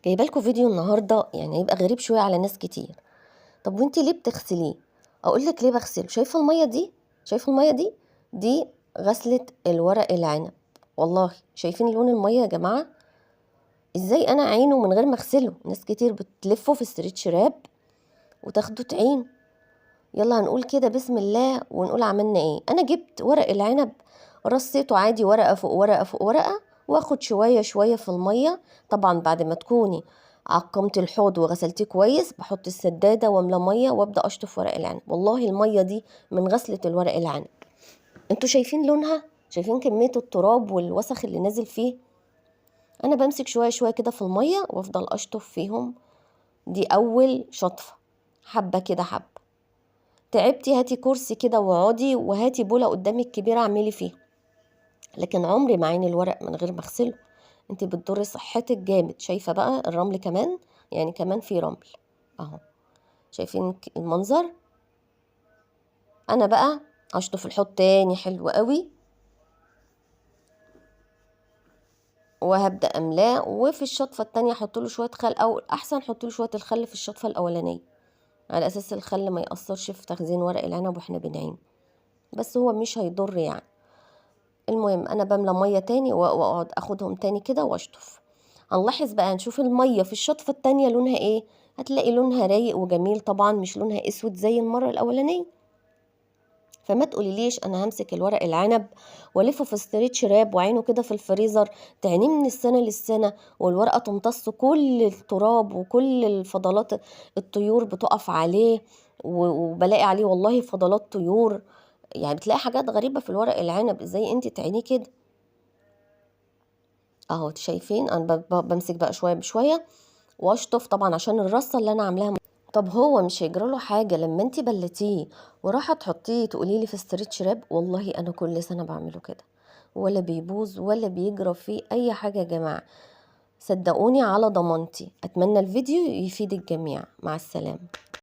جايبه لكم فيديو النهارده يعني هيبقى غريب شوية على ناس كتير. طب وانتي ليه بتغسليه؟ اقول لك ليه بغسله. شايفه المية دي؟ شايفه المية دي؟ دي غسله الورق العنب. والله شايفين لون المية يا جماعة؟ ازاي انا عينه من غير ما اغسله؟ ناس كتير بتلفه في stretch wrap وتاخده تعين. يلا هنقول كده بسم الله ونقول عملنا ايه. انا جبت ورق العنب رصيته عادي ورقة فوق ورقة فوق ورقة، واخد شوية شوية في المية. طبعا بعد ما تكوني عقمتي الحوض وغسلتيه كويس، بحط السداده واملى مية وابدا اشطف ورق العنب. والله المية دي من غسله الورق العنب. انتوا شايفين لونها؟ شايفين كمية التراب والوسخ اللي نازل فيه؟ انا بمسك شوية شوية كده في المية وافضل اشطف فيهم. دي اول شطفه، حبه كده حبه. تعبتي هاتي كرسي كده واقعدي، وهاتي بوله قدامك كبيرة اعملي فيها، لكن عمري ما عيني الورق من غير ما اغسله. انت بتضري صحتك جامد. شايفه بقى الرمل كمان، يعني كمان في رمل اهو. شايفين المنظر؟ انا بقى هشطف الحوض تاني حلو قوي، وهبدا املاه. وفي الشطفه التانية احط له شوية خل، او احسن احط له شوية الخل في الشطفه الاولانية، على اساس الخل ما ياثرش في تخزين ورق العنب واحنا بنعينه، بس هو مش هيضر يعني. المهم انا بملى مية تاني واقعد اخدهم تاني كده واشطف. هنلاحظ بقى، هنشوف المية في الشطفه التانية لونها ايه. هتلاقي لونها رايق وجميل، طبعا مش لونها اسود زي المرة الاولانية. فما تقوليليش انا همسك الورق العنب والفه في stretch wrap وعينه كده في الفريزر تعينيه من السنة للسنة، والورقة تمتص كل التراب وكل الفضلات، الطيور بتقف عليه وبلاقي عليه والله فضلات طيور. يعني بتلاقي حاجات غريبة في الورق العنب. ازاي انت تعينيه كده؟ اهو شايفين انا بمسك بقى شوية بشوية واشطف، طبعا عشان الرصه اللي انا عاملاها. طب هو مش هيجرى له حاجة لما انت بلتيه وراحة تحطيه تقولي لي في stretch wrap؟ والله انا كل سنة بعمله كده، ولا بيبوظ ولا بيجرى فيه اي حاجة يا جماعة، صدقوني على ضمانتي. اتمنى الفيديو يفيد الجميع. مع السلامة.